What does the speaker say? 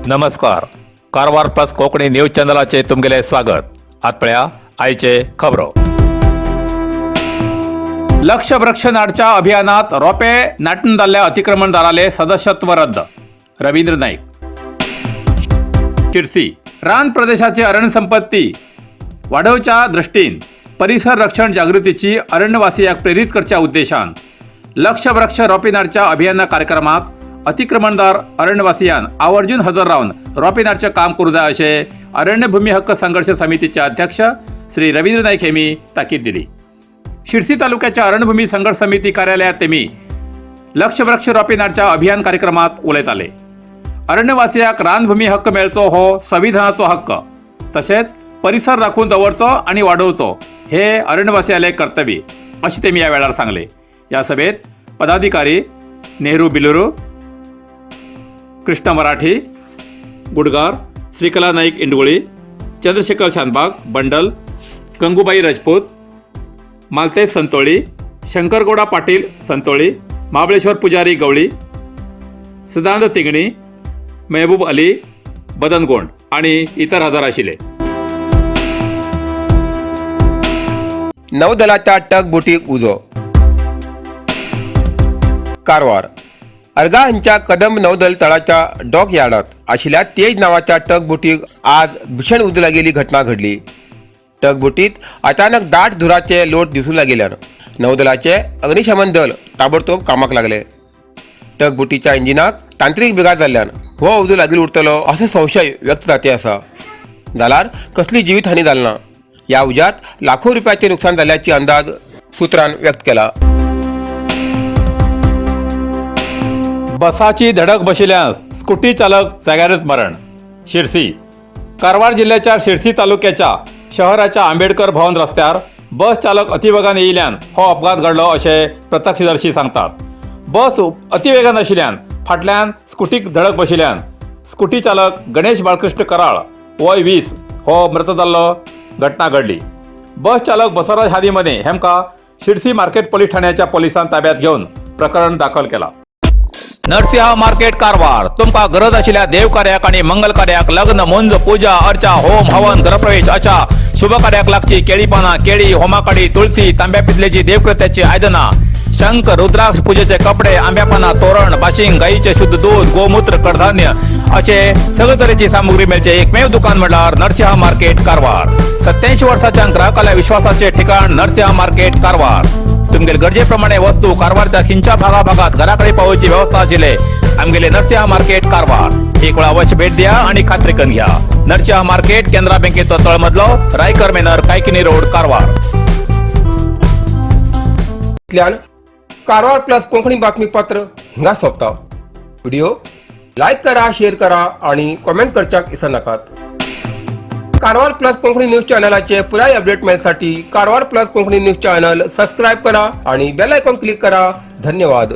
नमस्कार, Karwar plus Konkani news चॅनलाचे तुमगेले स्वागत. आत पळया आयचे खबरो. लक्ष वृक्ष नाडच्या अभियानात रोपे नाटून जाल्ल्या अतिक्रमणदाराले सदस्यत्व रद्द, रवींद्र नाईक. शिरसी. रान प्रदेशाची अरण्य संपत्ती वाडोवच्या दृष्टीन परिसर रक्षण जागृतीची अरण्यवासियाक प्रेरीत करच्या उद्देशान लक्ष वृक्ष रोपे नाडच्या अभियाना कार्यक्रमात अतिक्रमणदार अरण्यवासियान आवर्जून हजर रावन रोपे नाडचें काम करूं जाय अशें अरण्यभूमी हक्क संघर्ष समितीचे अध्यक्ष श्री रवींद्र नाईक हेमी ताकीद दिली. शिरसी तालुक्याच्या अरण्यभूमी संघर्ष समिती कार्यालयात तेमी लक्ष वृक्ष रोपे नाडच्या अभियान कार्यक्रमात उलयताले. अरण्यवासियाक रानभूमी हक्क मेळचो हो संविधानाचो हक्क, तशेंच परिसर राखून दवरचो आनी वाडोवचो हे अरण्यवासियाले कर्तव्य अशें तेमी ह्या वेळार सांगले. ह्या सभेत पदाधिकारी नेहरू बिलुरू, कृष्ण मराठी गुडगार, श्रीकला नाईक इंडगोळी, चंद्रशेखर शानबाग बंडल, गंगूबाई रजपूत, मालतेश संतोळी, शंकरगौडा पाटील संतोळी, महाबळेश्वर पुजारी गवळी, सदानंद तिंगणी, मेहबूब अली बदनगोंड आणि इतर हजर आशिल्ले. नौदलाच्या टगबोटीक उजो. कारवार. अर्गा हांच्या कदंब नौदल तळाच्या डॉक यार्डात आशिल्ल्या तेज नावाच्या टगबोटीक आज भीषण उजो लागिल्ली घटना घडली. टगबोटीत अचानक दाट धुराचे लोट दिसूं लागिल्ल्यान नौदलाचे अग्निशमन दल ताबडतोब कामाक लागले. टगबोटीच्या इंजिनाक तांत्रिक बिघाड जाल्ल्यान हो उजो लागिल्लो उरतलो असो संशय व्यक्त जाते आसा. जाल्यार कसली जिवीत हानी जाली ना. ह्या उज्यात लाखो रुपयाचे नुकसान जाल्ल्याची अंदाज सुत्रान व्यक्त केला. बसाची धडक बशिल्ल्यान स्कुटी चालक जाग्यारच मरण. शिरसी. कारवार जिल्ह्याच्या शिरसी तालुक्याच्या शहराच्या आंबेडकर भवन रस्त्यार बस चालक अतिवेगान येयल्यान हो अपघात घडलो अशें प्रत्यक्षदर्शी सांगतात. बस अतिवेगान आशिल्ल्यान फाटल्यान स्कुटीक धडक बशिल्ल्यान स्कुटी चालक गणेश बाळकृष्ण कराळ, वय 20, हो मृत जाल्लो घटना घडली. बस चालक बसवराज हादीमने हेमकां शिरसी मार्केट पोलीस ठाण्याच्या पोलिसान ताब्यात घेवन प्रकरण दाखल केला. नरसिंह मार्केट कारवार. तुमकां गरज आशिल्ल्या देवकार्याक आणि मंगल कार्याक, लग्न, मुंज, पूजा अर्चा, होम हवन, गृहप्रवेश अशा शुभ कार्याक लागची केळी पानां, केळी, होमाकाडी, तुळसी, तांब्या पितलेची देवकृत्याची आयदनां, शंख, रुद्राक्ष, पूजेचे कपडे, आंब्या पानां, तोरण, बाशिंग, गाईचे शुद्ध दूध, गोमूत्र, कडधान्य असे सगळे तरेची सामुग्री मेळचे एकमेव दुकान म्हणल्यार नरसिंह मार्केट कारवार. 87 वर्साच्या ग्राहकाला विश्वासाचे ठिकाण नरसिंह मार्केट कारवार. तुमगेले गरजेप्रमाणे वस्तू कारवारच्या खिंच्या भागा भागात घराकडे पावोवची व्यवस्था आशिल्ले आमगेले नरसिंह मार्केट कारवार. एक वेळा अवश्य भेट द्या आणि खात्री करून घ्या. नरसिंह मार्केट, केनरा बँकेचो तळमजलो, रायकर मेनर, कायकिनी रोड, कारवार. इतल्यान कारवार प्लस कोंकणी बातमीपत्र हिंगा सोंपता. व्हिडिओ लायक करा, शेअर करा आणि कॉमेंट करच्याक विसरनाकात. कारवार प्लस कोंकणी न्यूज चॅनलाचे पुराय अपडेट मेळसाठी Karwar plus Konkani news channel subscribe करा आणि बेल आयकॉन क्लिक करा. धन्यवाद.